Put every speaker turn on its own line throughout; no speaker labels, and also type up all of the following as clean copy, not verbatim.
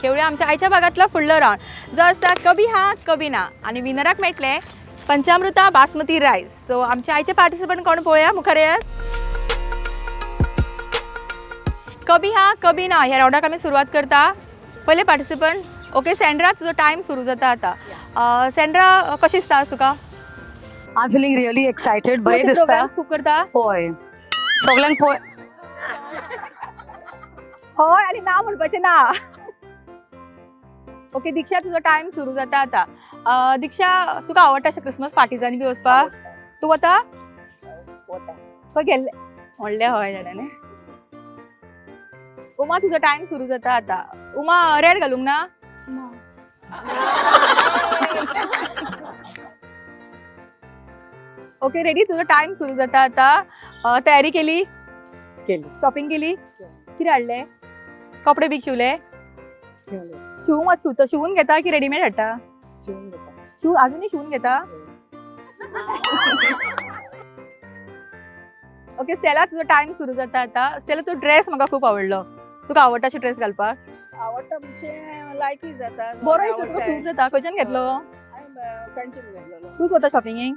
खेळूया आमच्या आयच्या भागातला फुडलो रावंड जो आसता कभी हा कभी ना आनी विनराक मेळटले पंचामृता बासमती रायस. सो आमच्या आयचे पार्टिसिपंट कोण पळोवया, मुखार येयात. कभी हा कभी ना ह्या रावंडाक आमी सुरवात करता. पयले पार्टिसिपंट, ओके सँड्रा, तुजो टायम सुरू जाता आता. सँड्रा, कशें दिसता आज तुका?
I am feeling really excited. बरें
तूं
दिसता.
programs खूब करता.
हय, सगल्यांक पळय.
हय आनी ना म्हणपाचें ना. ओके दीक्षा, तुजो टायम सुरू जाता आता. दीक्षा, तुका आवडटा अशें क्रिसमस पार्टीजांनी बी वचपाक? तूं वता? खंय गेल्ले व्हडलें? हय जाणां. उमा, तुजो टायम सुरू जाता आता. उमा, रेड घालूंक ना? Okay, ready? तुजो टायम सुरू जाता आता. तयारी केली?
केली.
शॉपिंग केली? कितें हाडलें? कपडे बी शिवले? शिवूंक शिवता, शिवून घेता की रेडीमेड हाडटा? शिव, अजूनही शिवून घेता. ओके स्टेला, तुजो टायम सुरू जाता आता. स्टेला, तुजो ड्रेस म्हाका खूप आवडलो. तुका आवडटा अशे ड्रेस घालपाक?
आवडटा म्हणजे लायकूय जाता.
बरो दिसलो तुका, सूट जाता. खंयच्यान घेतलो?
हांवें पेंचून घेतलेलो.
तूं वता शॉपिंगेक?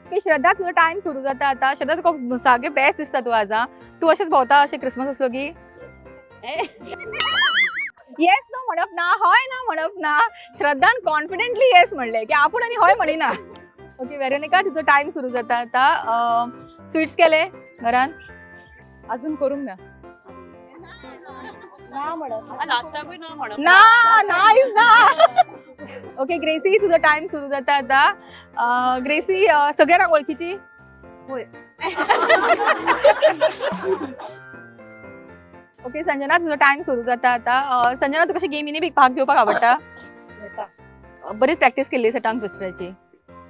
ओके श्रद्धा, तुजो टायम सुरू जाता आता. श्रद्धा, तुका सारकें बेस्ट दिसता तूं आज. आं, तूं अशेंच भोंवता अशें क्रिसमस आसलो की? येस नो म्हणप ना, हय ना म्हणप ना. श्रद्धान कॉन्फिडंटली येस म्हणलें की आपूण आनी हय म्हणिना. ओके वेरोनिका, तुजो टायम सुरू जाता आता. स्विट्स केले घरान?
अजून करूंक ना.
लास्टाकूय ना म्हणप.
ना, ना is ना. ओके ग्रेसी, तुजो टायम सुरू जाता आता. ग्रेसी, सगळ्यांना वळखीची?
होय.
ओके संजना, तुजो टायम सुरू जाता आता. संजना, तुका अशें गेमीनी बी भाग घेवपाक आवडटा? बरीच प्रॅक्टीस केल्ली आसा टंग ट्विस्टराची?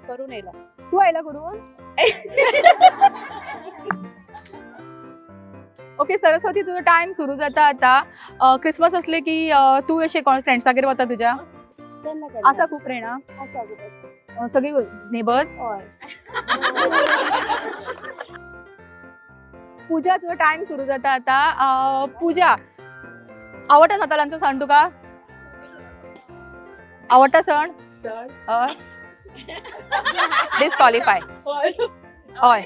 करून येयला.
तूं आयला करून? ओके सरस्वती, तुजो टायम सुरू जाता आता. क्रिसमस असले की तूं अशें कोण फ्रेंड्सागेर वता तुज्या? आसा खूब फ्रेंडां? सगळी नेबर्स? पूजा, तुजो टायम सुरू जाता आता. पूजा, आवडटा नातालांचो सण तुका? आवडटा सण? हय. डिस्क्वॉलिफाय. हय.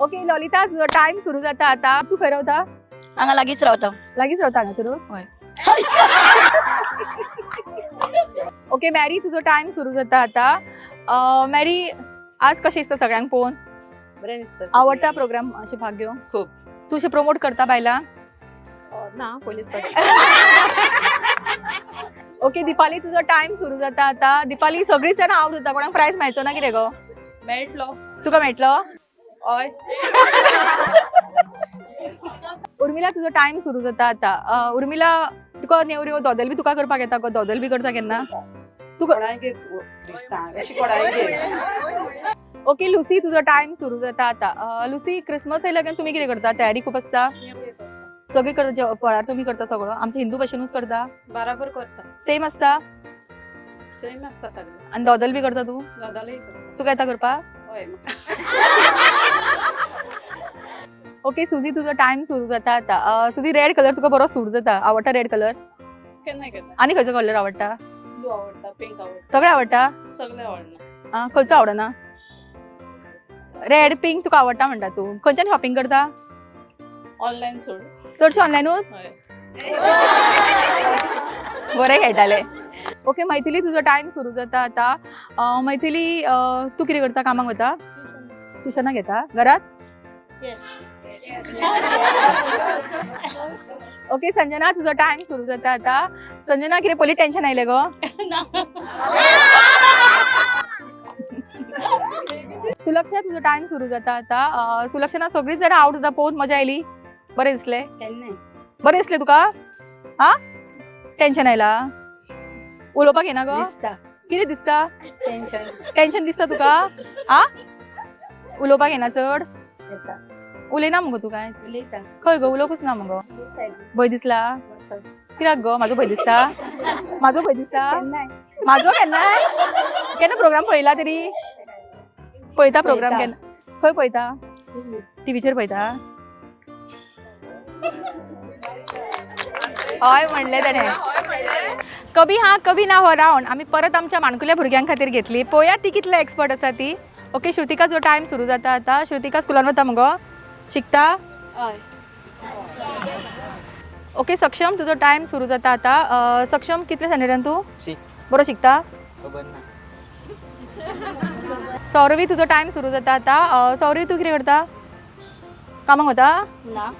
ओके ललिता, तुजो टायम सुरू जाता आता. तूं खंय रावता?
हांगा लागींच रावता.
लागींच रावता हांगासर?
हय.
ओके मॅरी, तुजो टायम सुरू जाता आता. मॅरी, आज कशें दिसता सगळ्यांक पळोवन?
बरें दिसता.
आवडटा प्रोग्राम अशें भाग घेवंक?
खूब.
तूं अशें प्रमोट करता बायलां?
ना, पयलीच फावट.
ओके दीपाली, तुजो टायम सुरू जाता आता. दीपाली, सगळीच जाणां आवट जाता. कोणाक प्रायज मेळचो ना कितें गो?
मेळटलो.
तुका मेळटलो?
हय.
उर्मिला, तुजो टायम सुरू जाता आता. उर्मिला, तुका नेवऱ्यो दोदल बी तुका करपाक येता गो? दोदल बी करता केन्ना तूं? ओके लुसी, तुजो टायम सुरू जाता आता. लुसी, क्रिसमस येयल्या की तुमी कितें करता? तयारी खूब आसता? सगळी करता? फळार तुमी करता सगळो? आमच्या हिंदू भशेनूच करता?
बराबर करता.
सेम आसता?
सेम आसता सगळें.
आनी दोदल बी करता तूं?
दोदोलूय करता.
तुका येता करपाक?
हय.
ओके सुजी, तुजो टायम सुरू जाता आता. सुजी, रेड कलर तुका बरो सूट जाता. आवडटा रेड कलर?
केन्ना केन्ना.
आनी खंयचो कलर आवडटा?
ब्लू आवडटा, पिंक आवडटा.
सगळे आवडटा?
सगळें आवडना.
आं, खंयचो आवडना? रेड पिंक तुका आवडटा म्हणटा तूं. खंयच्यान शॉपिंग करता?
ऑनलायन सोड.
चडशें ऑनलायनूच?
हय.
बरें खेळटाले. ओके मैथिली, तुजो टायम सुरू जाता आता. मैथिली, तूं कितें करता? कामाक वता? ट्युशनां घेता घराच? ओके संजना, तुजो टायम सुरू जाता आता. संजना, कितें पयलीं टेन्शन आयलें गो? सुलक्षा, तुजो टायम सुरू जाता आता. सुलक्षणा, सगळीच जाणां आवट जाता पळोवन मजा आयली? बरें दिसलें? बरें दिसलें तुका? हा, टेन्शन आयला? उलोवपाक येना गो? कितें दिसता? टेन्शन दिसता तुका? आ, उलोवपाक येना चड? उलयना मुगो तूं कांयच. खंय गो, उलोवकूच ना मुगो. भंय दिसला कित्याक गो? म्हाजो भंय दिसता? म्हाजो भंय दिसता? म्हाजो केन्नाय केन्ना प्रोग्राम पळयला तरी? पळयता प्रोग्राम केन्ना? खंय पळयता? टिवीचेर पळयता? हय म्हणले त्याने. कभी हा कभी ना हो राऊंड आमी परत आमच्या माणकुल्या भुरग्यां खातीर घेतली. पळोवया ती कितले एक्सपर्ट आसा ती. ओके श्रुतिका, जो टायम सुरू जाता आता. श्रुतिका स्कुलान वता मुगो, शिकता?
हय.
ओके सक्षम, तुजो टायम सुरू जाता आता. सक्षम, कितले स्टँडर्डान तूं?
सिक्स.
बरो शिकता?
खबर ना.
सौरवी, तुजो टायम सुरू जाता आता. सौरवी, तूं कितें करता? कामाक वता?
ना.